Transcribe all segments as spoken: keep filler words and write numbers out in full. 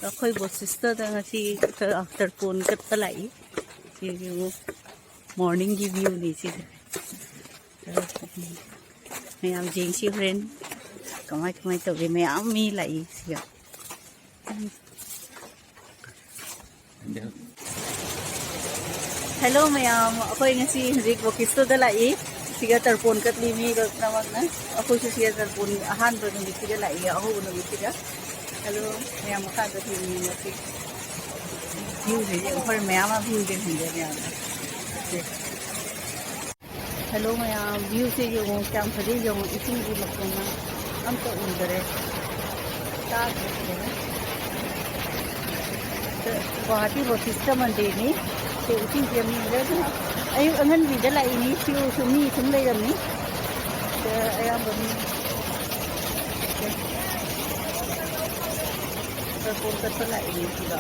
ꯑꯩꯈꯣꯏ ꯕꯣꯁꯤꯁꯇꯗ ꯉꯁꯤ ꯇꯔꯄꯣꯟ ꯀꯠꯄ ꯂꯥꯛꯏ꯫ ꯁꯤꯒꯤ ꯃꯣꯔꯅꯤꯡꯒꯤ ꯚ꯭ꯌꯨꯅꯤ ꯁꯤꯁꯦ꯫ ꯃꯌꯥꯝ ꯌꯦꯡꯁꯤ ꯍꯣꯔꯦꯟ ꯀꯃꯥꯏ ꯀꯃꯥꯏ ꯇꯧꯒꯦ꯫ ꯃꯌꯥꯝ ꯃꯤ ꯂꯥꯛꯏ ꯁꯤꯒ꯫ ꯍꯦꯜꯂꯣ ꯃꯌꯥꯝ, ꯑꯩꯈꯣꯏ ꯉꯁꯤ ꯍꯧꯖꯤꯛ ꯕꯣꯀꯤꯁꯇꯣꯗ ꯂꯥꯛꯏ꯫ ꯁꯤꯒ ꯇꯔꯄꯣꯟ ꯀꯠꯂꯤ ꯃꯤ ꯂꯣꯏꯅꯃꯛꯅ꯫ ꯑꯩꯈꯣꯏꯁꯨ ꯁꯤꯒ ꯇꯔꯄꯣꯟ ꯑꯍꯥꯟꯕ ꯅꯨꯃꯤꯠꯁꯤꯗ ꯂꯥꯛꯏ, ꯑꯍꯧꯕ ꯅꯨꯃꯤꯠꯁꯤꯗ꯫ ꯍꯦꯜꯂꯣ ꯃꯌꯥꯝ, ꯃꯈꯥꯗ ꯊꯦꯡꯅꯔꯁꯤ꯫ ꯚ꯭ꯌꯨꯁꯦ ꯌꯦꯡꯉꯣ, ꯍꯣꯔꯦꯟ ꯃꯌꯥꯝ ꯑꯃ ꯚ꯭ꯌꯨꯁꯦ ꯌꯦꯡꯍꯟꯒꯦ ꯃꯌꯥꯝꯗ꯫ ꯁꯦ꯫ ꯍꯦꯜꯂꯣ ꯃꯌꯥꯝ, ꯚ꯭ꯌꯨꯁꯦ ꯌꯦꯡꯉꯣ, ꯀꯌꯥꯝ ꯐꯖꯩ ꯌꯦꯡꯉꯣ, ꯏꯁꯤꯡꯒꯤ ꯃꯈꯣꯟꯅ ꯑꯝꯇ ꯎꯗꯔꯦ, ꯇꯥꯗ꯭ꯔꯦ ꯐꯖꯅ꯫ ꯒꯨꯋꯥꯍꯥꯇꯤ ꯕꯣꯙꯤꯁꯠ ꯃꯟꯗꯤꯔꯅꯤ꯫ ꯁꯦ ꯏꯁꯤꯡ ꯁꯦꯝꯃꯤ꯫ ꯑꯌꯨꯛ ꯑꯉꯟꯕꯤꯗ ꯂꯥꯛꯏꯅꯤ, ꯁꯤꯁꯨ ꯃꯤ ꯁꯨꯝ ꯂꯩꯔꯝꯃꯤ꯫ ꯁꯤꯗ ꯑꯌꯥꯝꯕ ꯃꯤ ꯇꯔꯄꯣꯟ ꯀꯠꯄ ꯂꯥꯛꯏꯅꯤ ꯁꯤꯗ꯫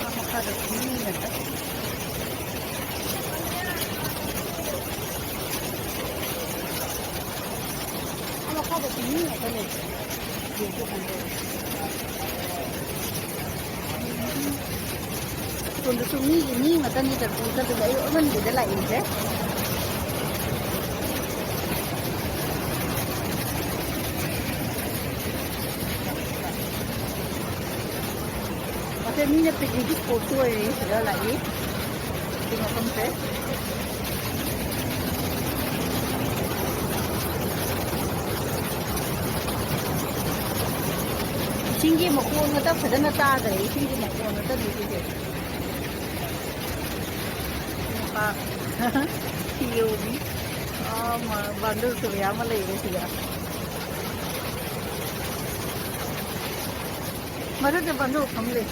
ꯑꯥ ꯃꯈꯥꯗ ꯃꯤ ꯉꯥꯛꯇ꯫ ꯑꯥ ꯃꯈꯥꯗꯗꯤ ꯃꯤ ꯉꯥꯛꯇ ꯂꯩ꯫ ꯌꯦꯡꯕ ꯐꯪꯗꯦ꯫ ꯁꯣꯝꯗꯁꯨ ꯃꯤꯒꯤ ꯃꯤ ꯉꯥꯛꯇꯅꯤ ꯆꯠꯄꯗꯨꯗ ꯑꯌꯨꯛ ꯑꯉꯟꯕꯤꯗ ꯂꯥꯛꯏꯁꯦ꯫ ꯑꯁꯦ ꯃꯤꯅ ꯄꯤꯛꯅꯤꯛ ꯏꯁꯄꯣꯠꯁꯨ ꯑꯣꯏꯔꯦ ꯁꯤꯗ ꯂꯥꯛꯏ꯫ ꯁꯤ ꯃꯐꯝꯁꯦ꯫ ꯏꯁꯤꯡꯒꯤ ꯃꯈꯣꯟ ꯉꯥꯛꯇ ꯐꯖꯅ ꯇꯥꯗ꯭ꯔꯦ, ꯏꯁꯤꯡꯒꯤ ꯃꯈꯣꯟ ꯉꯥꯛꯇꯅꯤ ꯁꯤꯁꯦ꯫ ꯅꯨꯄꯥ ꯄꯤꯌꯣꯕꯤ꯫ ꯑꯥ, ꯃ-, ꯕꯟꯗꯜꯁꯨ ꯃꯌꯥꯝ ꯑꯃ ꯂꯩꯔꯦ ꯁꯤꯗ꯫ ꯃꯊꯛꯇ ꯕꯟꯗꯜ ꯐꯝ ꯂꯩ꯫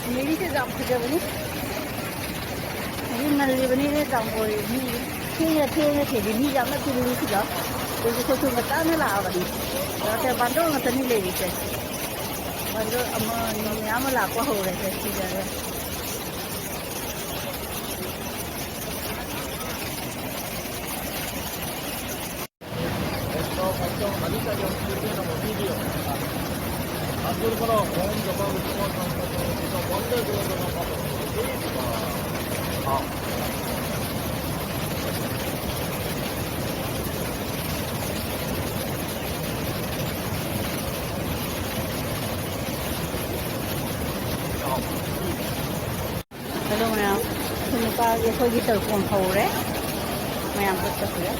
ꯁꯤꯅꯔꯤꯁꯦ ꯌꯥꯝ ꯐꯖꯕꯅꯤ꯫ ꯍꯧꯖꯤꯛ ꯉꯜꯂꯤꯕꯅꯤꯅ ꯌꯥꯝ ꯑꯣꯏꯔꯤꯕꯅꯤ꯫ ꯊꯦꯡꯅ ꯊꯦꯡꯅ ꯊꯦꯡꯅ ꯃꯤ ꯌꯥꯝꯅ ꯇꯤꯜꯂꯤ ꯁꯤꯗ꯫ ꯑꯩꯈꯣꯏꯁꯨ ꯈꯨꯠꯁꯨ ꯉꯟꯇꯥꯅ ꯂꯥꯛꯑꯕꯅꯤ꯫ ꯂꯥꯛꯇꯦ, ꯕꯥꯟꯗꯣ ꯉꯥꯛꯇꯅꯤ ꯂꯩꯔꯤꯁꯦ꯫ ꯕꯥꯟꯗꯣ ꯑꯃ ꯑꯅꯤ ꯃꯌꯥꯝ ꯑꯃ ꯂꯥꯛꯄ ꯍꯧꯔꯦ ꯁꯤꯗ꯫ ꯍꯜꯂꯣ ꯃꯌꯥꯝ, ꯑꯩꯈꯣꯏ ꯅꯨꯄꯥꯒꯤ ꯑꯩꯈꯣꯏꯒꯤ ꯇꯔꯨꯛ ꯍꯧꯔꯦ꯫ ꯃꯌꯥꯝ ꯄꯨꯟ ꯆꯠꯈ꯭ꯔꯦ꯫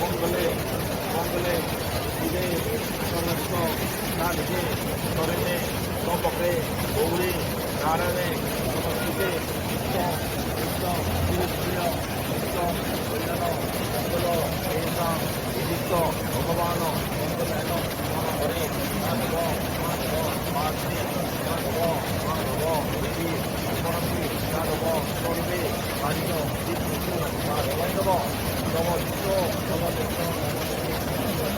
मंगले मंगले शिवे सर्वस्व साधिके शरणे त्र्यंबके गौरी नारायणे नमस्तुते। उत्तम उत्तम श्री प्रिय उत्तम कल्याण मंगल तेषां विशिष्ट भगवान मंगलाय हरे माधव माधव माधव माधव हरि हरि माधव सर्वे कार्य सिद्धिस्तु माधवाय नमः। नमस्तु नमस्तु नमस्तु।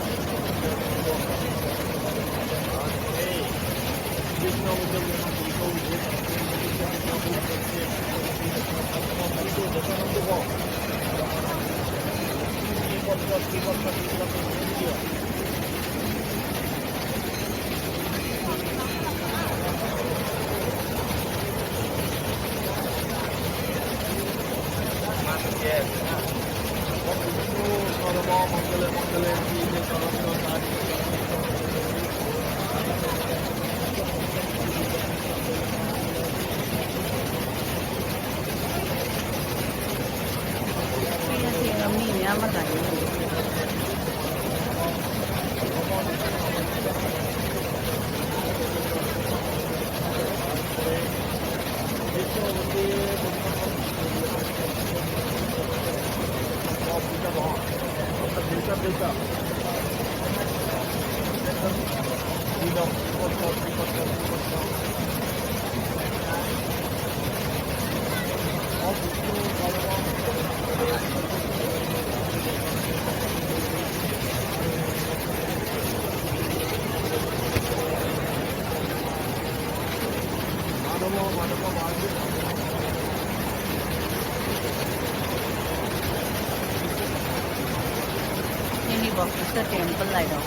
Ini bagus ke temple lah itu.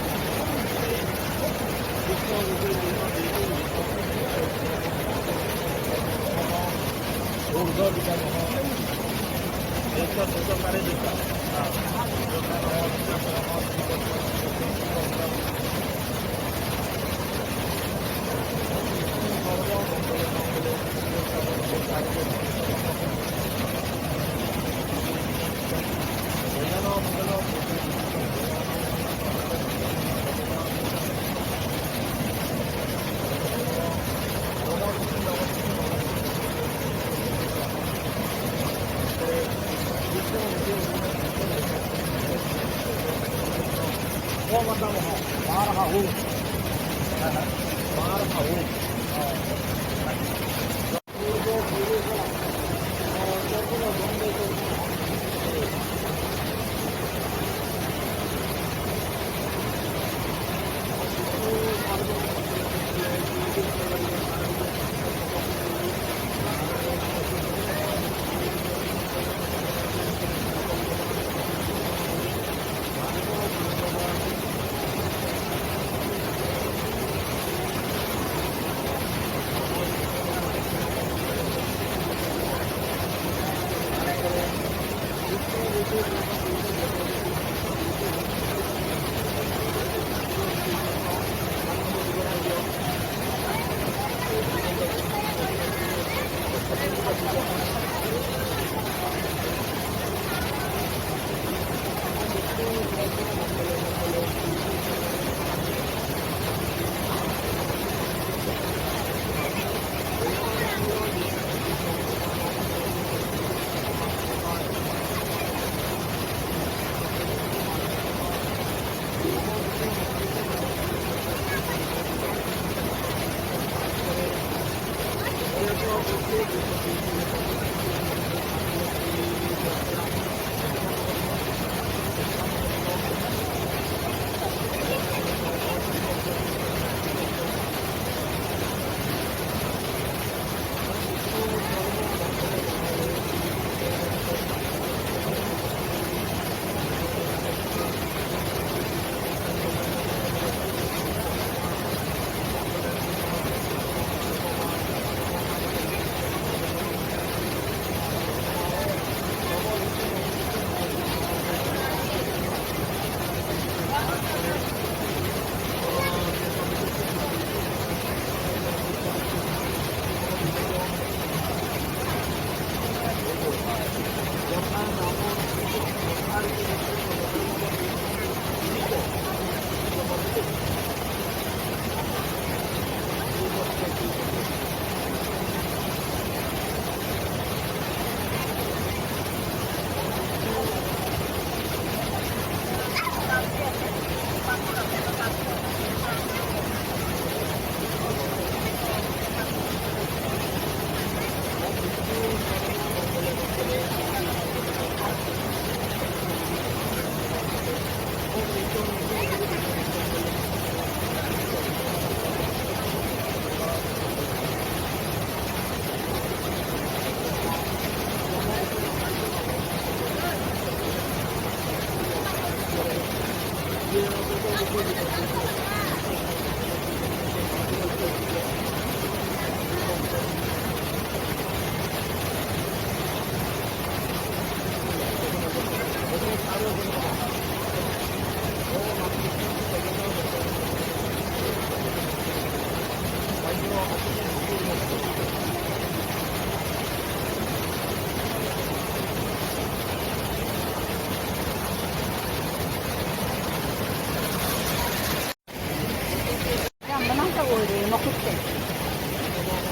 ꯌꯥꯝ ꯃꯅꯥꯛꯇ ꯑꯣꯏꯔꯦ ꯃꯈꯨꯠꯁꯦ꯫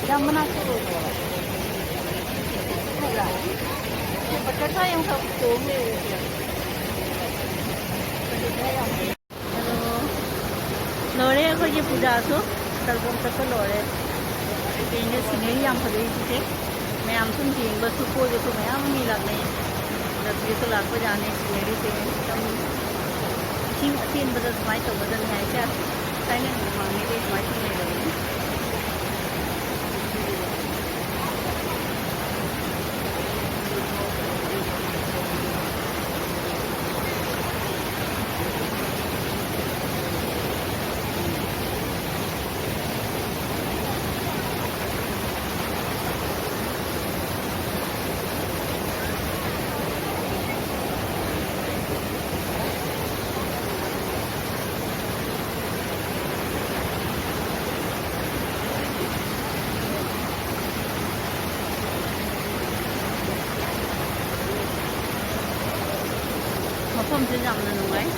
ꯌꯥꯝ ꯃꯅꯥꯛꯇ ꯑꯣꯏꯔꯦ꯫ ꯅꯠꯇ꯭ꯔꯥ? ꯁꯤ ꯕꯇꯔꯐ꯭ꯂꯥꯏ ꯑꯃꯈꯛ ꯆꯣꯡ ꯂꯩꯔꯦ ꯁꯤꯗ꯫ ꯕꯇꯔꯐ꯭ꯂꯥꯏ ꯌꯥꯝ ꯍꯦꯜꯂꯣ꯫ ꯂꯣꯏꯔꯦ ꯑꯩꯈꯣꯏꯒꯤ ꯄꯨꯖꯥꯁꯨ꯫ ꯇꯔꯕꯣꯟ ꯀꯠꯄ ꯂꯣꯏꯔꯦ꯫ ꯌꯦꯡꯉꯦ, ꯁꯤꯅꯔꯤ ꯌꯥꯝ ꯐꯖꯩ ꯁꯤꯁꯦ꯫ ꯃꯌꯥꯝ ꯁꯨꯝ ꯌꯦꯡꯕꯁꯨ ꯀꯣꯏꯕꯁꯨ ꯃꯌꯥꯝ ꯑꯃ ꯃꯤ ꯂꯥꯛꯅꯩ꯫ ꯂꯝꯁꯤꯗꯁꯨ ꯂꯥꯛꯄ ꯌꯥꯅꯤ꯫ ꯁꯤꯅꯔꯤꯁꯦ ꯌꯥꯝ ꯏꯁꯤꯡ ꯑꯆꯦꯟꯕꯗ ꯁꯨꯃꯥꯏꯅ ꯇꯧꯒꯗꯕꯅꯤ ꯍꯥꯏꯁꯦ꯫ ꯊꯥꯏꯅ ꯃꯃꯥꯡꯉꯩꯗꯩ ꯁꯨꯃꯥꯏꯅ ꯁꯨꯝ ꯂꯩꯔꯕꯅꯤ꯫ ꯃꯐꯝꯁꯦ ꯌꯥꯝꯅ ꯅꯨꯡꯉꯥꯏ꯫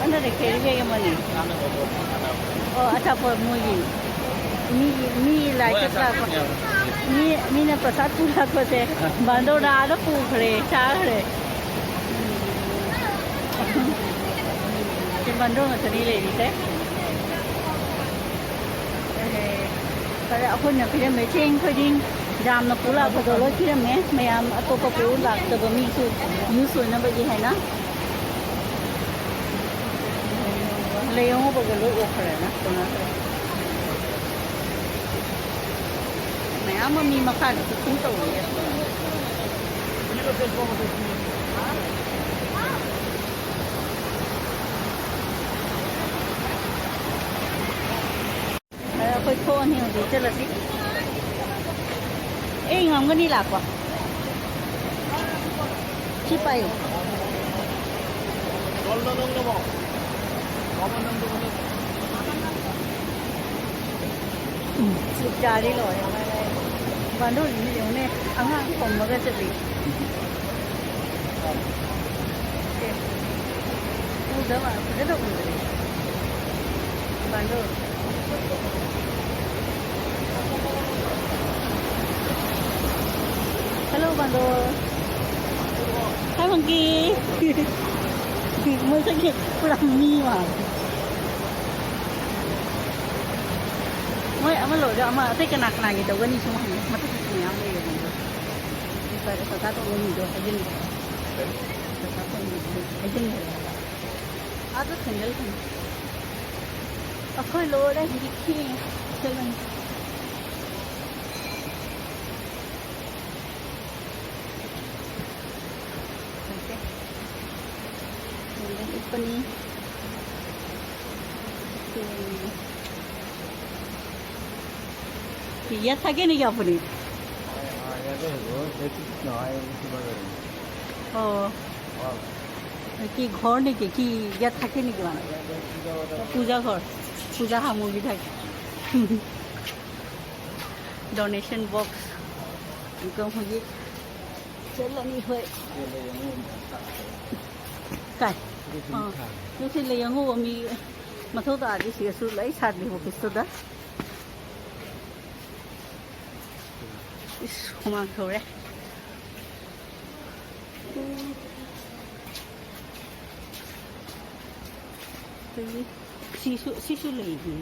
ꯑꯟꯗꯔ ꯀꯦꯔꯤ ꯕꯦꯒ ꯑꯃꯅꯤ꯫ ꯑꯣ, ꯑꯆꯥꯄꯣꯠ ꯃꯣꯏꯒꯤ꯫ ꯃꯤꯒꯤ, ꯃꯤꯒꯤ ꯂꯥꯏ ꯃꯣꯏ ꯀꯠꯄ ꯑꯆꯥꯄꯣꯠ ꯂꯥꯛꯄ꯫ ꯃꯌꯥꯝ꯫ ꯃꯤ, ꯃꯤꯅ ꯄ꯭ꯔꯁꯥꯗ ꯄꯨꯔꯛꯄꯁꯦ ꯕꯥꯟꯗꯣꯔꯅ ꯑꯥꯗ ꯄꯨꯈ꯭ꯔꯦ, ꯆꯥꯈ꯭ꯔꯦ꯫ ꯁꯤ ꯕꯥꯟꯗꯣꯔ ꯉꯥꯛꯇꯅꯤ ꯂꯩꯔꯤꯁꯦ꯫ ꯑꯦꯍꯦ꯫ ꯑꯗ ꯑꯩꯈꯣꯏꯅ ꯄꯤꯔꯝꯃꯦ ꯆꯦꯡ ꯊꯣꯏꯗꯤꯡ, ꯌꯥꯝꯅ ꯄꯨ ꯂꯥꯛꯄꯗꯣ ꯂꯣꯏ ꯄꯤꯔꯝꯃꯦ꯫ ꯃꯌꯥꯝ ꯑꯇꯣꯞꯄ ꯄꯨ ꯂꯥꯛꯇꯕ ꯃꯤꯁꯨ ꯌꯨꯁ ꯑꯣꯏꯅꯕꯒꯤ ꯍꯥꯏꯅ꯫ ꯂꯩ ꯑꯉꯧꯕꯒ ꯂꯣꯏ ꯑꯣꯛꯈ꯭ꯔꯦꯅ ꯀꯣꯟꯅꯗ꯭ꯔꯦ꯫ ꯃꯌꯥꯝ ꯑꯃ ꯃꯤ ꯃꯈꯥꯗꯁꯨ ꯁꯨꯝ ꯇꯧꯔꯤ꯫ ꯆꯠꯂꯁꯤ꯫ ꯑꯩ ꯉꯝꯒꯅꯤ ꯂꯥꯛꯄ꯫ ꯁꯤ ꯄꯥꯏꯌꯨ꯫ ꯎꯝ, ꯁꯤ ꯆꯥꯔꯤ ꯂꯣꯏꯔꯦ꯫ ꯕꯥꯟꯗꯣꯟꯁꯤꯡꯁꯦ ꯌꯦꯡꯉꯨꯅꯦ, ꯑꯉꯥꯡ ꯈꯣꯝꯃꯒ ꯆꯠꯂꯤ꯫ ꯁꯦ, ꯎꯗꯕ ꯐꯖꯅ ꯎꯗ꯭ꯔꯦ꯫ ꯕꯥꯟꯗꯣꯟ꯫ Hello, ꯕꯥꯟꯗꯣꯟ꯫ Hi, monkey. ꯃꯁꯛꯁꯦ ꯄꯨꯔꯥ ꯃꯤ ꯃꯥꯜꯂꯦ꯫ ꯃꯣꯏ ꯑꯃ ꯂꯣꯏꯔꯒ ꯑꯃ ꯑꯇꯩ ꯀꯅꯥ ꯀꯅꯥꯒꯤ ꯇꯧꯒꯅꯤ ꯁꯨꯝ ꯍꯪꯉꯦ꯫ ꯃꯊꯛꯇꯁꯨ ꯃꯌꯥꯝ ꯂꯩꯌꯦ, ꯕꯥꯟꯗꯣꯟ꯫ ꯉꯁꯥꯏ ꯀꯀꯥ ꯇꯣꯡꯕ ꯃꯤꯗꯣ ꯍꯥꯏꯖꯤꯟꯈ꯭ꯔꯦ꯫ ꯀꯀꯥ ꯇꯣꯡꯕ ꯃꯤꯗꯣ ꯍꯥꯏꯖꯤꯟꯈ꯭ꯔꯦ꯫ ꯑꯥꯗ ꯁꯦꯟꯗꯜ ꯊꯝꯃꯦ꯫ ꯑꯩꯈꯣꯏ ꯂꯣꯏꯔꯦ, ꯍꯧꯖꯤꯛ ꯊꯦꯡꯉꯦ꯫ ꯆꯠꯂꯅꯤ꯫ ꯁꯦ꯫ ꯁꯦꯟꯗꯜ ꯎꯞꯄꯅꯤ꯫ ꯁꯦ꯫ ꯌꯥ ꯊꯥꯒꯦ ꯅꯤ ꯀꯌꯥ ꯄꯨꯅꯤ? हाँ, यहाँ पे है वो, एक नहाए, उसके बाद करेंगे। हाँ। और কি ঘৰ নেকি? কি ইয়াত থাকে নেকি মানুহ? পূজা ঘৰ, পূজা সামগ্ৰী থাকে। Donation box. ꯏꯀꯣ ꯍꯧꯖꯤꯛ ꯆꯠꯂꯅꯤ ꯍꯣꯏ꯫ ꯀꯥꯏ? ꯑꯥ, ꯅꯨꯡꯁꯤꯠ ꯂꯩ ꯌꯦꯡꯉꯨ, ꯃꯤ ꯃꯊꯧ ꯇꯥꯔꯗꯤ ꯁꯤꯗꯁꯨ ꯂꯣꯏ ꯁꯥꯠꯂꯤ ꯑꯣꯐꯤꯁꯇꯨꯗ꯫ ꯏꯁ, ꯍꯨꯃꯥꯡ ꯁꯧꯔꯦ꯫ ꯑꯗꯒꯤ ꯁꯤꯁꯨ, ꯁꯤꯁꯨ ꯂꯩꯔꯤ꯫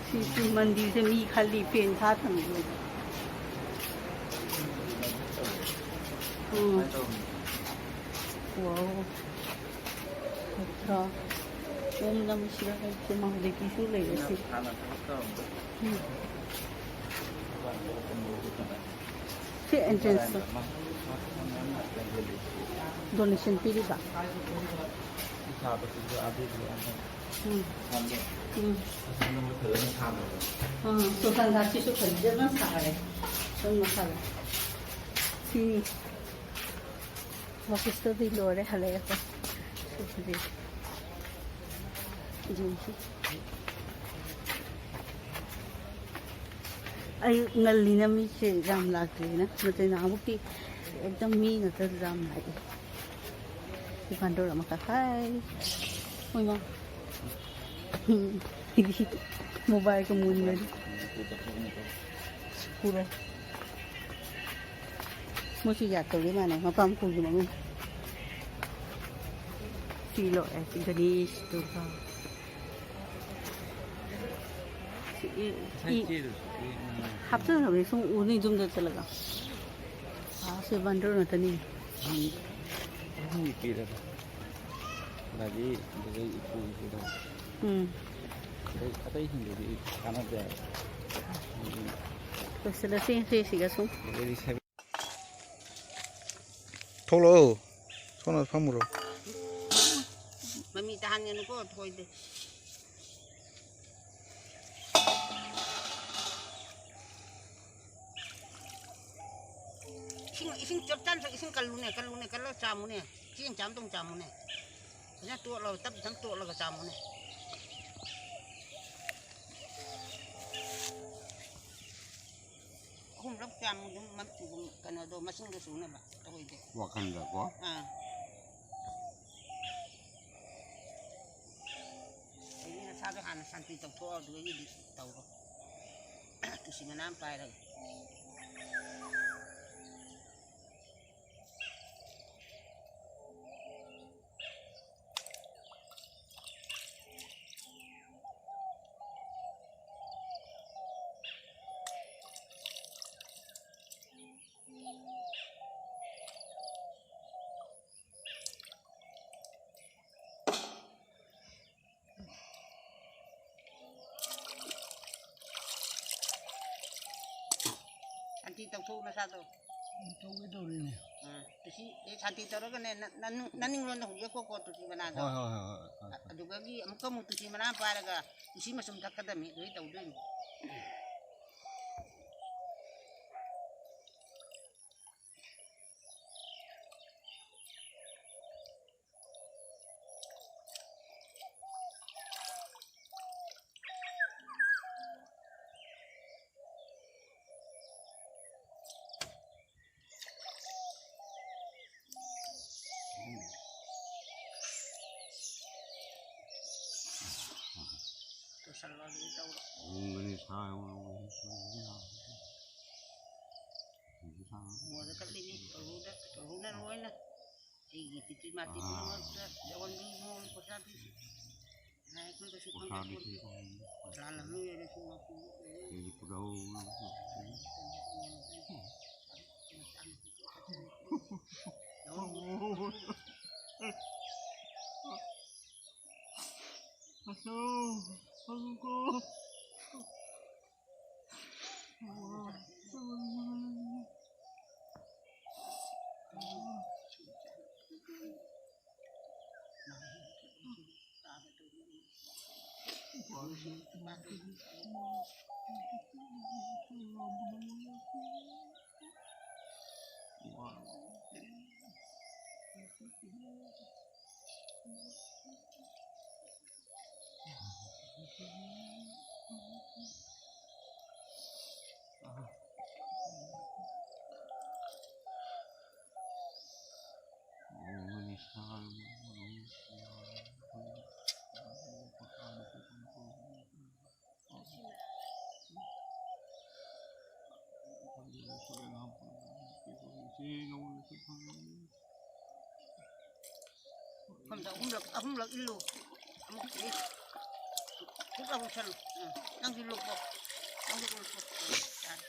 ꯁꯤꯁꯨ ꯃꯟꯗꯤꯔꯁꯦ ꯃꯤ ꯈꯜꯂꯤ, ꯐꯦꯟ ꯊꯥ ꯊꯝꯃꯤ꯫ ꯎꯝ꯫ ꯋꯥꯎ꯫ ꯑꯠꯆꯥ꯫ ꯑꯣꯝ ꯅꯃ ꯁꯤꯋꯥꯏ ꯍꯥꯏꯁꯦ ꯃꯍꯥꯗꯦꯕꯀꯤꯁꯨ ꯂꯩꯔꯦ ꯁꯤ꯫ ꯎꯝ꯫ ꯁꯤ entrance ꯇꯣ꯫ Donation ꯄꯤꯔꯤꯕ꯫ ꯁꯥꯕꯁꯤꯁꯨ ꯑꯥꯗꯩꯗꯤ ꯌꯥꯝꯅ ꯎꯝ꯫ ꯁꯝꯅ ꯎꯝ꯫ ꯁꯝꯅ ꯃꯣꯏ ꯐꯖꯅ ꯁꯥꯕꯗꯣ꯫ ꯑꯥ, ꯁꯨꯁꯥꯟꯇꯥꯁꯤꯁꯨ ꯐꯖꯅ ꯁꯥꯔꯦ꯫ ꯑꯗꯨꯝ ꯃꯁꯥꯗ꯫ ꯁꯤ ꯑꯣꯐꯤꯁꯇꯗꯤ ꯂꯣꯏꯔꯦ, ꯍꯜꯂꯛꯑꯦ ꯑꯩꯈꯣꯏ꯫ ꯁꯤ ꯐꯖꯩ꯫ ꯌꯦꯡꯁꯤ꯫ ꯑꯌꯨꯛ ꯉꯜꯂꯤꯅ ꯃꯤꯁꯦ ꯌꯥꯝ ꯂꯥꯛꯇ꯭ꯔꯤꯅ, ꯅꯠꯇ꯭ꯔꯗꯤ ꯅꯍꯥꯟꯃꯨꯛꯇꯤ ꯑꯦꯛꯗꯝ ꯃꯤ ꯉꯥꯛꯇ ꯌꯥꯝ ꯂꯥꯛꯏ꯫ ꯁꯤ ꯕꯥꯟꯗꯣꯔ ꯑꯃꯈꯛ꯫ ꯍꯥꯏ꯫ ꯍꯣꯏ, ꯃꯥ꯫ ꯃꯣꯕꯥꯏꯜꯒ ꯃꯨꯟꯒꯅꯤ꯫ ꯄꯨꯔꯣ꯫ ꯃꯣꯏꯁꯨ ꯌꯥꯠ ꯇꯧꯔꯤ ꯃꯥꯅꯦ, ꯃꯄꯥ ꯃꯄꯨꯒꯤ ꯃꯃꯤꯡ꯫ ꯁꯤ ꯂꯣꯏꯔꯦ, ꯁꯤ ꯒꯅꯦꯁ, ꯗꯨꯔꯒꯥ꯫ ꯁꯤ ꯏ-, ꯏ-, ꯍꯥꯞꯆꯤꯟꯈ꯭ꯔꯕꯅꯤ ꯁꯨꯝ ꯎꯅꯤ ꯌꯨꯝꯗ ꯆꯠꯂꯒ꯫ ꯑꯥ, ꯁꯤ ꯕꯟꯗꯜ ꯉꯥꯛꯇꯅꯤ꯫ ꯑꯍꯨꯝ, ꯑꯍꯨꯝꯒꯤ ꯄꯤꯔꯒ꯫ ꯑꯗꯒꯤ ꯑꯗꯨꯗꯩ ꯏꯄꯨ ꯏꯄꯨꯗꯣ꯫ ꯎꯝ꯫ ꯑꯇꯩ, ꯑꯇꯩꯁꯤꯡꯗꯨꯗꯤ ꯀꯥꯟꯅꯗꯦ ꯍꯥꯏꯕ꯫ ꯂꯣꯏꯁꯤꯜꯂꯁꯤ ꯉꯁꯤ ꯁꯤꯒ ꯁꯨꯝ꯫ ꯑꯗꯩꯗꯤ ꯁꯦꯝ- ꯊꯣꯛꯂꯛꯑꯣ꯫ ꯁꯣꯝꯗ ꯐꯝꯃꯨꯔꯣ꯫ ꯃꯃꯤ ꯇꯥꯍꯟꯒꯅꯨꯀꯣ, ꯊꯣꯏꯗꯦ꯫ ꯏꯁꯤꯡ, ꯏꯁꯤꯡ ꯆꯞ ꯆꯥꯅ ꯊꯛ-, ꯏꯁꯤꯡ ꯀꯜꯂꯨꯅꯦ, ꯀꯜꯂꯨꯅꯦ, ꯀꯜꯂꯒ ꯆꯥꯝꯃꯨꯅꯦ꯫ ꯆꯦꯡ ꯆꯥꯝꯗꯧ ꯆꯥꯝꯃꯨꯅꯦ꯫ ꯐꯖꯅ ꯇꯣꯠꯂꯒ, ꯇꯞ ꯇꯞ ꯇꯣꯠꯂꯒ ꯆꯥꯝꯃꯨꯅꯦ꯫ ꯑꯍꯨꯝꯂꯛ ꯆꯥꯝꯃꯨ, ꯑꯗꯨꯝ ꯃ-, ꯀꯩꯅꯣꯗꯣ, ꯃꯁꯤꯡꯗꯣ ꯁꯨꯅꯕ ꯇꯧꯔꯤꯗꯣ꯫ ꯋꯥꯈꯜꯗꯀꯣ? ꯑꯥ꯫ ꯑꯗꯒꯤ ꯅꯁꯥꯗꯣ ꯍꯥꯟꯅ ꯁꯥꯟꯇꯤ ꯇꯧꯊꯣꯛꯑꯣ, ꯑꯗꯨꯗꯒꯤꯗꯤ ꯇꯧꯔꯣ꯫ ꯇꯨꯁꯤ ꯃꯅꯥ ꯑꯃ ꯄꯥꯏꯔꯒ꯫ ꯁꯥꯟꯇꯤ ꯇꯧꯊꯣꯛꯎ ꯅꯁꯥꯗꯣ꯫ ꯇꯧꯒꯦ ꯇꯧꯔꯤꯅꯦ꯫ ꯑꯥ, ꯇꯨꯁꯤ, ꯑꯦ, ꯁꯥꯟꯇꯤ ꯇꯧꯔꯒꯅꯦ, ꯅ-, ꯅꯅꯨꯡ-, ꯅꯅꯤꯡꯂꯣꯝꯗ ꯍꯧꯖꯤꯛ ꯀꯣꯛ ꯀꯣꯛ ꯇꯨꯁꯤ ꯃꯅꯥꯗꯣ꯫ ꯍꯣꯏ, ꯍꯣꯏ, ꯍꯣꯏ, ꯍꯣꯏ, ꯍꯣꯏ꯫ ꯑ-, ꯑꯗꯨꯗꯒꯤ ꯑꯃꯨꯛꯀ ꯑꯃꯨꯛ ꯇꯨꯁꯤ ꯃꯅꯥ ꯄꯥꯏꯔꯒ ꯇꯨꯁꯤ ꯃꯆꯨꯝ ꯊꯛꯀꯗꯕꯅꯤ, ꯑꯗꯨꯗꯩ ꯇꯧꯗꯣꯏꯅꯤ꯫ ꯇꯧꯁꯜꯂꯣ, ꯑꯗꯨꯗꯤ ꯇꯧꯔꯣ꯫ ꯎꯝ, ꯑꯗꯨꯗꯤ ꯁꯥ-, ꯃꯣꯏꯗ ꯀꯠꯂꯤꯅꯤ, ꯇꯧꯔꯨꯗ, ꯇꯧꯔꯨꯅ ꯂꯣꯏꯅ꯫ ꯑꯩꯒꯤ ꯇꯤꯇꯤ ꯃꯥꯇꯤ ꯄꯨꯝꯅꯃꯛꯇ ꯌꯥꯎꯍꯟꯕꯤꯌꯨ, ꯃꯣꯏ ꯄꯣꯊꯥꯕꯤꯌꯨ꯫ ꯂꯥꯏ ꯑꯩꯈꯣꯏꯗꯁꯨ ꯄꯣꯊꯥꯕꯤꯁꯤ꯫ ꯈꯪꯖꯄꯣꯟꯇꯦ꯫ ꯂꯥꯜꯂꯝꯃꯤ ꯑꯣꯏꯔꯁꯨ ꯃꯄꯨ ꯑꯩꯒꯤ ꯄꯨꯔꯧ꯫ ꯃꯐꯝꯗ ꯑꯍꯨꯝꯂꯛ, ꯑꯍꯨꯝꯂꯛ ꯏꯜꯂꯨ꯫ ꯑꯃꯨꯛ ꯏ-, ꯄꯨꯛ ꯂꯥꯎ ꯍꯨꯛꯁꯜꯂꯨ꯫ ꯎꯝ, ꯅꯪꯁꯨ ꯂꯨꯞꯄꯣ꯫ ꯅꯪꯁꯨ ꯂꯨꯞꯄꯣ꯫ ꯎꯝ, ꯌꯥꯔꯦ꯫